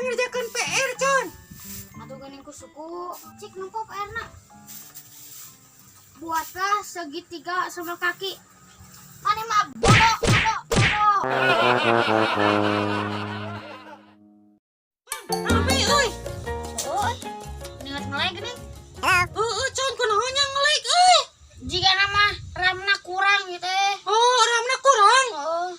Ngerjakeun PR, Con. Atuh geuning ku suku, cik nempo PR-na. Buatlah segitiga sama kaki. Maneh mah bodoh, bodoh, bodoh. Rame euy. Oh, ningat ngelag geuning. Heeh, Con, kunaon nya ngelag euy? Jika nama RAM-na kurang gitu eh. Oh, RAM-na kurang. Oh.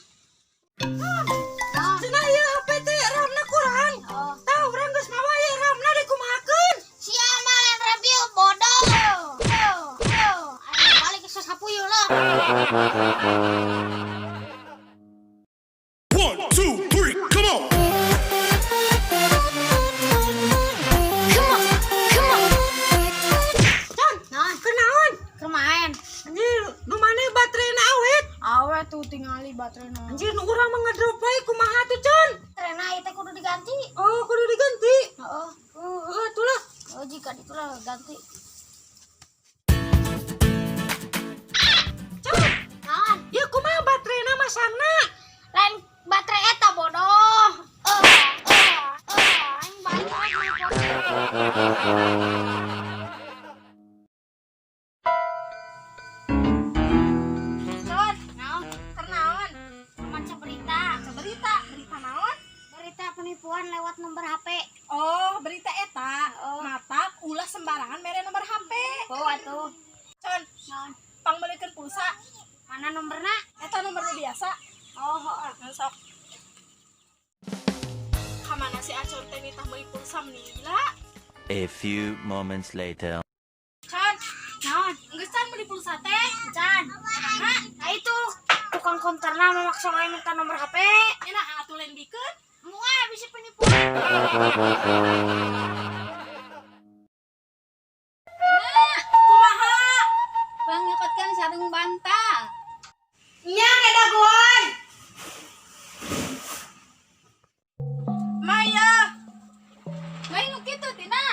Cenah ieu HP teh RAM-na kurang. Oh. Tah, urang geus mawa ieu RAM-na dikumahakeun? Sia mah lain review bodoh. Oh, oh. Ayo balik ke sapuyu lah. 1, 2, 3, come on! Come on, come on. Con, Nah, kunaon? keur main. Anjir, nu maneh baterena awet? Awet tuh tingali baterena. Anjir, nu urang mah ngedrop wae kumaha tuh, Con? Baterena ieu teh kudu diganti. Oh, kudu diganti. Heeh. Oh, heeh, atulah. Oh, jika itulah ganti. Con, Naon? ieu kumaha baterena masangna? Lain baterai eta bodoh. Aing balik lagi. Con, Naon? keur naon? Maca berita. Berita, berita naon? Berita penipuan lewat nomor HP. Oh, berita eta. Oh. Matak ulah sembarangan mere nomor HP. Oh, atuh. Con, Naon? pangmeulikeun pulsa. Mana nomorna? Eta nomor nu biasa. Oh, heeh. Nah, sok. Kamana si Acon teh nitah meuli pulsa meni lila? A few moments later. Con, Naon? geus can meuli pulsa teh. Can. Nah, itu tukang konterna memaksa wae minta nomor HP. Enak atuh lain bikeun. Moal bisa penipuan. Kumaha? Pangnyokotkeun sarung bantal. Nya ngedagoan. Maya, Lain nu kitu tina.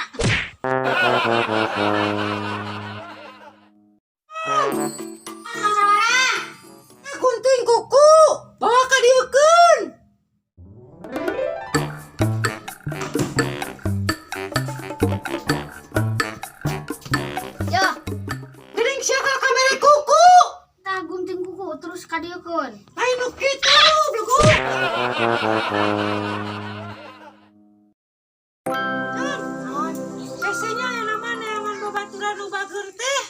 Gunting kuku, bawa ka dieukeun. Yo, Geuning sia ka kamere kuku. tah gunting kuku terus kadieukeun. Lain nu kitu, blugu. Con, Naon? hese-nya aya nama neangan babaturan nu bageur teh.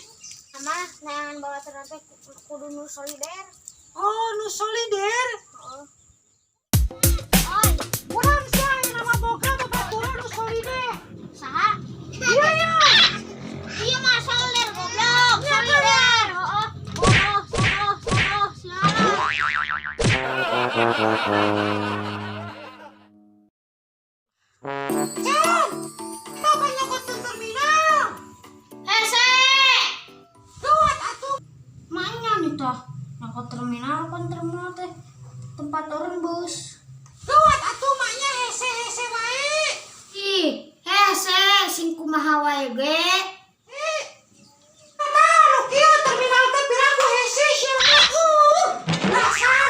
Sama neangan babaturan teh kudu nu solider. Oh, nu solider. Heeh. Oi, Urang sia aya nama boga babaturan nu solider. saha? Iya ya. Iya mah solider goblok, solider. Heeh. Bodoh, bodoh, bodoh, sia. Con, tah nyokotkeun terminal. Hese. Gawat atuh. Maknya nih tah. Nyokot terminal kan terminal teh tempat orang bus. Gawat atuh maknya hese-hese wae. Ih, hese sing kumaha wae ge. Eh, tah nu kieu terminal teh piraku hese sia mah. Dasar.